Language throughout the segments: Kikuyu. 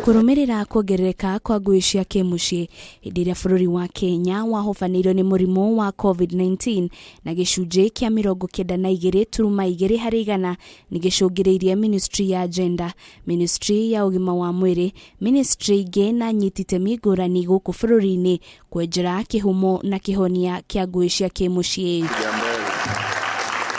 Kũrũmĩrĩra kuongerereka kwa ngũĩ cia kĩmũciĩ hĩndĩ ĩrĩa bũrũri wa Kenya wahobanĩirio nĩ mũrimũ wa COVID-19 na gĩcunjĩ kĩa 92.2 harĩ igana, nĩ gĩcũngĩrĩirie Ministry ya Gender, Ministry ya Ũgima wa Mwĩrĩ, Ministry ingĩ na nyiti itemi ngũrani gũkũ bũrũri-inĩ kwenjera kĩhumo na kĩhonia kĩa ngũĩ cia kĩmũciĩ.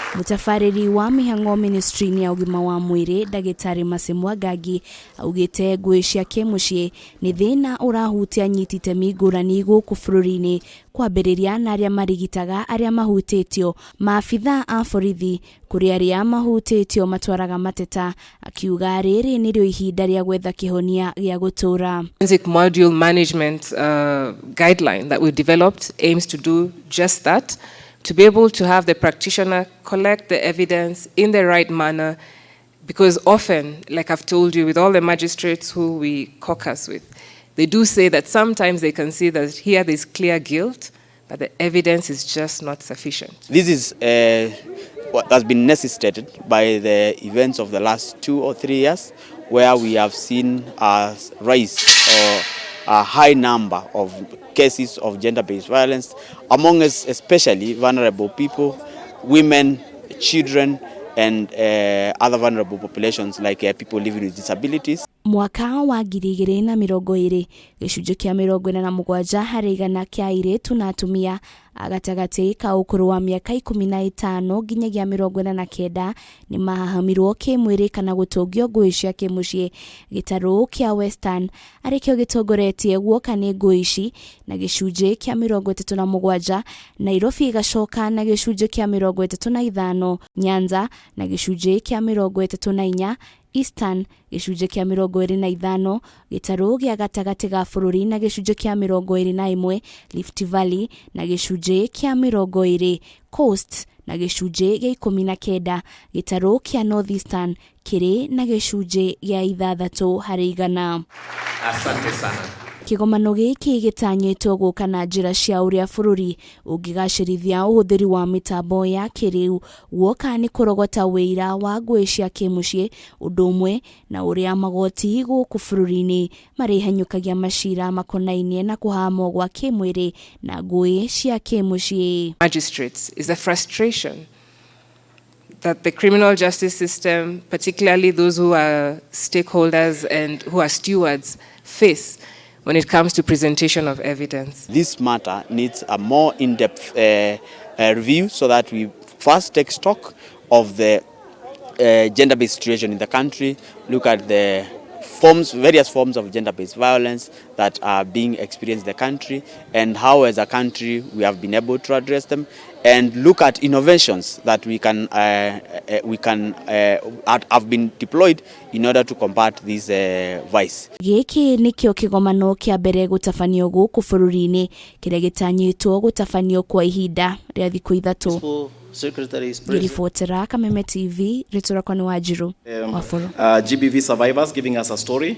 Mũtabarĩri wa mĩhang'o ministry-inĩ ya ũgima wa mwĩrĩ, Ndagĩtarĩ Mercy Mwangangi, augĩte ngũĩ cia kĩmũciĩ nĩ thĩna ũrahutia nyiti itemi ngũrani gũkũ bũrũri-inĩ, kwambĩrĩria na arĩa marigitaga arĩa mahutĩtio, maabitha a borithi, kũrĩ arĩa mahutĩtio matwaraga mateta, akiuga rĩrĩ nĩrĩo ihinda rĩa gwetha kĩhonia gĩa gũtũra. Forensic module management guideline that we developed aims to do just that, to be able to have the practitioner collect the evidence in the right manner, because often, like I've told you, with all the magistrates who we caucus with, they do say that sometimes they can see that here there's clear guilt, but the evidence is just not sufficient. This is what has been necessitated by the events of the last 2 or 3 years, where we have seen a rise or a high number of cases of gender-based violence among us, especially vulnerable people, women, children, and other vulnerable populations like people living with disabilities. Mwaka wa 2020, gĩcunjĩ kĩa 47 harĩ igana kĩa airĩtu na atumia a gatagatĩ ka ũkũrũ wa mĩaka 15 nginyagia 49 nĩ mahahamirwo kĩmwĩrĩ kana gũtũngio ngũĩ cia kĩmũciĩ. Gĩtarũ kĩa Western arĩ kĩo gĩtongoretie guoka nĩ ngũĩ ici na gĩcunjĩ kĩa 37, Nairobi ĩgacoka na gĩcunjĩ kĩa 35, Nyanza na gĩcunjĩ kĩa 34, Eastern gĩcunjĩ kĩa 25, gĩtarũ gĩa gatagatĩ ga bũrũri na gĩcunjĩ kĩa 21, Rift Valley na gĩcunjĩ kĩa 20, Coast na gĩcunjĩ gĩa 19, gĩtarũ kĩa North Eastern kĩrĩ na gĩcunjĩ gĩa 6 harĩ igana. Asante sana. Kĩgomano gĩkĩ gĩtanyĩtwo gũka na njĩra cia ũrĩa bũrũri ũngĩgacĩrithia ũhũthĩri wa mĩtambo ya kĩrĩu guoka nĩ kũrogota wĩira wa ngũĩ cia kĩmũciĩ, ũndũ ũmwe na ũrĩa magoti gũkũ bũrũri-inĩ marĩhanyũkagia macira makonainie na kũhamwo gwa kĩmwĩrĩ na ngũĩ cia kĩmũciĩ. Magistrates is a frustration that the criminal justice system, particularly those who are stakeholders and who are stewards, face when it comes to presentation of evidence. This matter needs a more in-depth review so that we first take stock of the gender-based situation in the country, look at the forms, various forms of gender-based violence that are being experienced in the country, and how as a country we have been able to address them, and look at innovations that we can have been deployed in order to combat this vice. Gĩkĩ nĩkĩo kĩgomano kĩa mbere gũtabanio gũkũ bũrũri-inĩ, kĩrĩa gĩtanyĩtwo gũtabanio kwa ihinda rĩa thikũ 3. Secretary is present. Ngĩribotera Kameme TV, rĩtwa rĩakwa nĩ Wanjirũ Wabũrũ. GBV survivors giving us a story.